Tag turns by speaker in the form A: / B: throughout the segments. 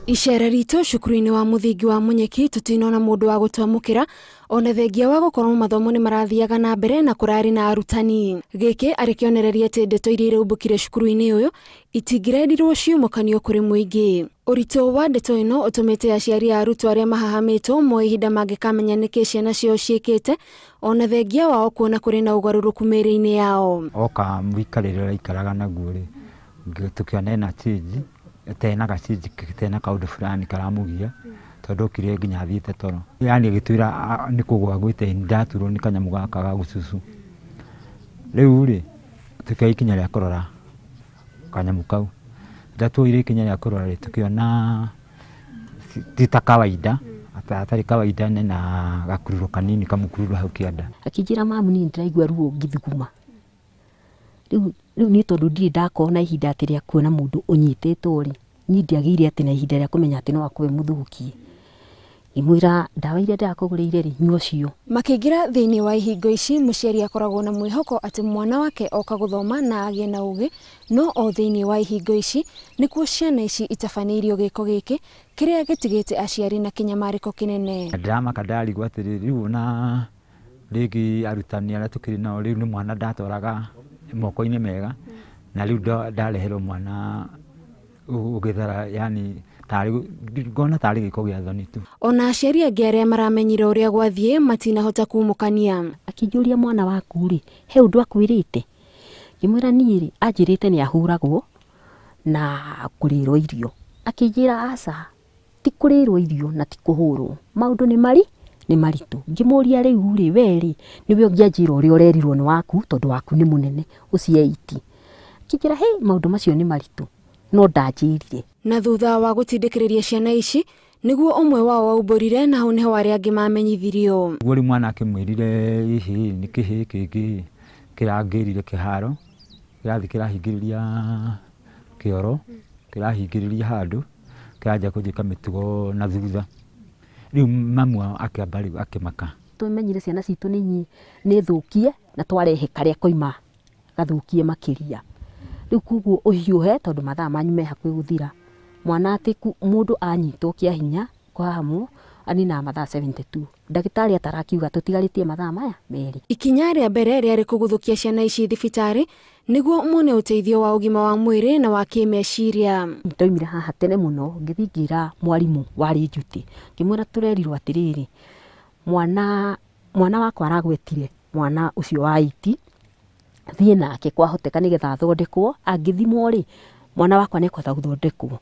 A: Icera ritũ cukuru-inĩ wa mũthingi wa Munyeki tũtinona mũndũ wa gũtwamũkĩra ona thengia wa gũkorwo mathomo nĩ marathiaga na mbere na kũrarĩ na arutani. Gĩkĩ arĩ kĩonereria atĩ ndeto iria iraumbũkire cukuru-inĩ ũyũ itingĩrendirwo ciumũkanio kũrĩ mũingĩ. Ũritũ wa ndeto ĩno ũtũmĩte aciari a arutwo arĩa mahahamĩtwo moe ihinda mangĩkamenya nĩkĩ ciana ciao ciĩkĩte ona thengia wao kuona kũrĩ na ũgarũrũku mĩĩrĩ-inĩ yao.
B: Oka mũikarĩre ũrĩa aikaraga naguo rĩ, tũkĩona ena change, tena gacinji tena kaũndũ fulani karamũgia tondũ okire nginya athiĩte toro. Yani agĩtwĩra nĩ kũgũa gwĩte ndaturwo nĩ kanyamũ gaka ga gũcucu. Rĩu rĩ tũkĩoya ikinya rĩa kũrora kanyamũ kau. Rĩrĩa tuoire ikinya rĩa kũrora rĩ, tũkĩona ti ta kawaida, atarĩ kawaida na gakururo kanini kamũkururo hau kĩanda.
C: Akĩnjĩra mamu niĩ ndĩraigua ruo ngĩthuguma. Rĩu niĩ tondũ ndirĩ ndakorwo na ihinda atĩ rĩa kuona mũndũ ũnyitĩtwo rĩ, niĩ ndiagĩire atĩ na ihinda rĩa kũmenya atĩ no akorwo e mũthũkie. Ngĩmwĩra ndawa iria ndĩrakũgũrĩire rĩ, nyua cio.
A: Makĩingĩra thĩinĩ wa ihingo ici, mũciari akoragwo na mwĩhoko atĩ mwana wake oka gũthoma na agĩe na ũgĩ, no o thĩinĩ wa ihingo ici nĩkuo ciana ici itabanĩirio gĩko gĩkĩ kĩrĩa gĩtigĩte aciari na kĩnyamarĩko kĩnene.
B: Ndĩramaka ndarigwo atĩrĩrĩ, rĩu ona rĩngĩ arutani arĩa tũkĩrĩ nao rĩu nĩ mwana ndatwaraga moko-inĩ mega na rĩu ndareherwo mwana ũgĩthara, yani ngona tarĩ gĩko gĩa thoni tu.
A: Ona aciari angĩ arĩa maramenyire ũrĩa gwathiĩ matinahota kumũkania.
C: Akĩnjũria mwana waku rĩ, he ũndũ akwĩrĩte? Ngĩmwĩra niĩ rĩ, anjĩrĩte nĩ ahũragwo na kũrĩrwo irio. Akĩnjĩra aca, ti kũrĩrwo irio na ti kũhũrwo, maũndũ nĩ mari nĩ maritũ. Ngĩmũria rĩu rĩ, we rĩ nĩwe ũngĩanjĩra ũrĩa ũrerirwo nĩ waku tondũ waku nĩ mũnene ũcio 8. Akĩnjĩra hĩ, maũndũ macio nĩ maritũ no ndanjĩrire.
A: Na thutha wa gũtindĩkĩrĩria ciana ici nĩguo ũmwe wao waumbũrire na hau nĩho arĩa angĩ mamenyithirio.
B: Guo rĩu mwana akĩmwĩrire hihi nĩ kĩhĩ kĩngĩ kĩrangĩrire kĩharo, kĩrathiĩ kĩrahingĩrĩria kĩoro, kĩrahingĩrĩria handũ, kĩranjia kũnjĩka mĩtugo na thutha. Rĩu mamu wao akĩamba rĩu akĩmaka.
C: Tũmenyire ciana citũ nĩ thũkie na twarehe karĩa koima gathũkie makĩria. Rĩu koguo ũhiũhe tondũ mathaa manyu me hakuhĩ gũthira. Mwana atĩ mũndũ anyitwo kĩa hinya kũhahamwo aninaga mathaa 72. Ndagĩtarĩ atarakiuga tũtigarĩtie mathaa maya merĩ.
A: Ikinya rĩa mbere rĩarĩ kũguthũkia ciana ici thibitarĩ nĩguo mone ũteithio wa ũgima wa mwĩrĩ na wa kĩmeciria.
C: Ndoimire haha tene mũno ngĩthiĩ ngĩra mwarimũ warĩ njuti, ngĩmwĩra tũrerirwo atĩrĩrĩ, mwana wakwa aragwetire mwana ũcio wa 8 thiĩ nake kwahoteka nĩgetha athondekwo, angĩthimwo rĩ mwana wakwa nĩekũhota gũthondekwo.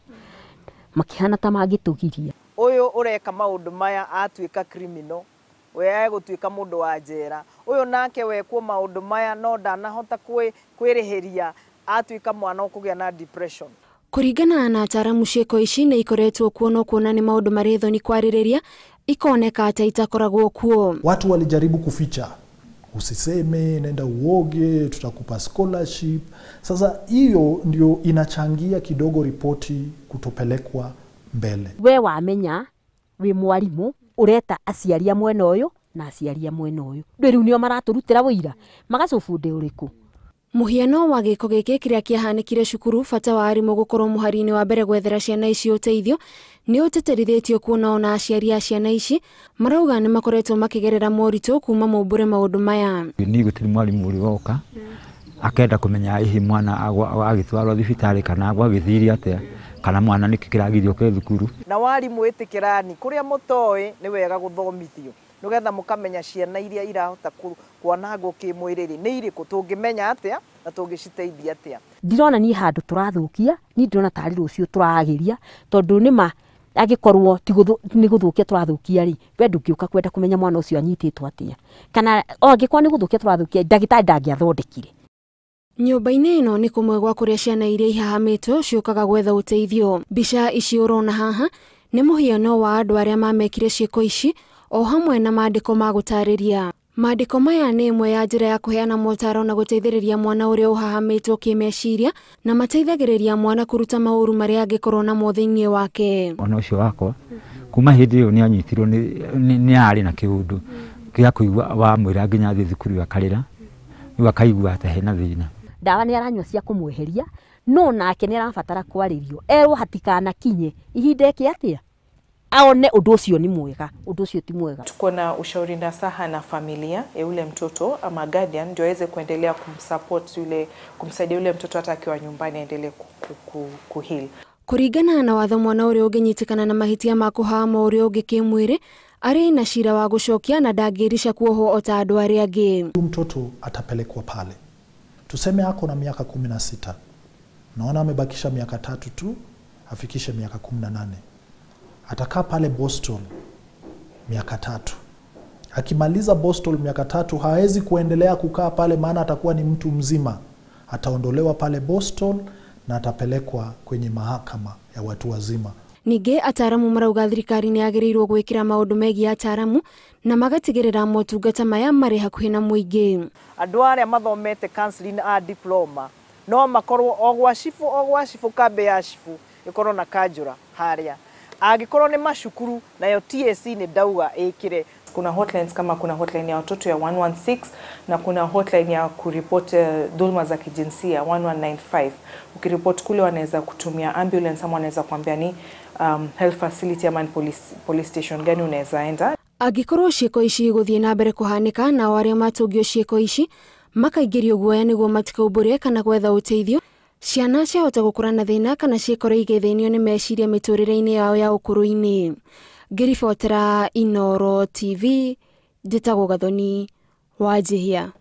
C: Makĩhana ta mangĩtũgiria.
D: Ũyũ ũreka maũndũ maya atuĩka criminal, we egũtuĩka mũndũ wa njera. Ũyũ nake wekwo maũndũ maya no ndanahota kwĩrĩhĩria, atuĩka mwana ũkũgĩa na depression.
A: Kũringana na ataaramu, ciĩko ici nĩ ikoretwo kuo no kuona nĩ maũndũ marĩ thoni kwarĩrĩria ikoneka ta itakoragwo kuo.
E: Watu walijaribu kuficha, usiseme, nenda uoge, tutakupa scholarship. Sasa hiyo ndio inachangia kidogo ripoti kutopelekwa mbele.
C: We wamenya wi mwarimu ureta aciari a mwena ũyũ na aciari a mwena ũyũ, ndũ rĩu nĩo maratũrutĩra wũira magacũbunde ũrĩkũ.
A: Mũhiano wa gĩko gĩkĩ kĩrĩa kĩahanĩkire cukuru, bata wa arimũ gũkorwo mũhari-inĩ wa mbere gwethera ciana ici ũteithio nĩ ũtĩtĩrithĩtio kuona ona aciari a ciana ici marauga nĩ makoretwo makĩgerera moritũ kuma maumbũre maũndũ maya.
B: Niĩ gũtirĩ mwarimũ ũrĩ woka akenda kũmenya hihi mwana agĩtwarwo thibitarĩ kana agwa agĩthiire atĩa, kana mwana nĩkĩ kĩragirio ke thukuru.
D: Na warimũ ĩtĩkĩrani kũrĩa mũtoĩ nĩ wega gũthomithio nĩgetha mũkamenya ciana iria irahota kwanangwo kĩmwĩrĩ rĩ nĩ irĩkũ, tũngĩmenya atĩa na tũngĩciteithia atĩa.
C: Ndirona niĩ handũ tũrathũkia, niĩ ndĩrona tarĩ rũciũ tũragĩria, tondũ nĩma angĩkorwo ti nĩ gũthũkia tũrathũkia rĩ, we ndũngĩũka kwenda kũmenya mwana ũcio anyitĩtwo atĩa, kana o angĩkorwo nĩ gũthũkia tũrathũkia ndagĩtarĩ ndangĩathondekire.
A: Nyũmba-inĩ ĩno nĩ kũmwe gwa kũrĩa ciana iria ihahamĩtwo ciũkaga gwetha ũteithio. Mbica ici ũrona haha nĩ mũhiano wa andũ arĩa mamekire ciĩko ici o hamwe na maandĩko ma gũtarĩria. Maandĩko maya nĩ ĩmwe ya njĩra ya kũheana motaro na gũteithĩrĩria mwana ũrĩa ũhahamĩtwo kĩmeciria, na mateithagĩrĩria mwana kũruta maũru marĩa angĩkorwo namo thĩinĩ wake.
B: Ona ũcio wakwa kuma hĩndĩ ĩyo nĩ anyitirwo nĩ arĩ na kĩũndũ kĩa kũigua wamwĩra nginya athiĩ thukuru akarĩra, rĩu akaigua atĩ hena thĩna.
C: Ndawa nĩ aranyua cia kũmweheria, No nake nĩ arabatara kwarĩrio erwo hatikanakinye ihinda eke atĩa aone ũndũ ũcio ni mwega, ũndũ ũcio ti mwega.
F: Tuko na ushauri nasaha na familia ya yule mtoto ama guardian ndio aweze kuendelea kumsupport yule, kumsaidia yule mtoto hata akiwa nyumbani aendelee kuheal.
A: Kũringana na watho mwana ũrĩa ũngĩnyitĩkana na mahĩtia ma kũhama ũrĩa ũngĩ kĩmwĩrĩ arĩ na cira wa gũcokia na ndangĩrica kuohwo o ta andũ arĩa angĩ.
E: Huyu mtoto atapelekwa pale, tuseme ako na miaka 16, naona amebakisha miaka 3 tu afikishe miaka 18. Atakaa pale Boston miaka 3. Akimaliza Boston miaka 3 hawezi kuendelea kukaa pale, maana atakuwa ni mtu mzima. Ataondolewa pale Boston na atapelekwa kwenye mahakama ya watu wazima.
A: Ningĩ ataaramu marauga thirikari nĩ yagĩrĩirwo gwĩkĩra maũndũ megiĩ ataaramu na magatigĩrĩra motungata maya marĩ hakuhĩ na mũingĩ.
D: Andũ arĩa mathomete counseling a diploma no makorwo o gwa cibũ kambĩ ya cibũ ĩkorwo na kanjũra harĩa. Angĩkorwo nĩ macukuru nayo TSC nĩ ndauga ĩkĩre.
F: Kuna hotlines kama kuna hotline ya watoto ya 116 na kuna hotline ya kuripoti dhulma za kijinsia 1195. Ukiripoti kule wanaweza kutumia ambulance ama wanaweza kuambia ni health facility ama police station gani unaweza enda.
A: Angĩkorwo ciĩko ici igũthiĩ na mbere kũhanĩka na arĩa matũngio ciĩko ici makaingĩrio guoya nĩguo matikaumbũre kana gwetha ũteithio, ciana ciahota gũkũra na thĩna kana ciĩkore igĩthĩnio nĩ meciria mĩtũrĩre-inĩ yao ya ũkũrũ-inĩ. Ngĩribotera Inooro TV, njĩtagwo Gathoni Wanjihia.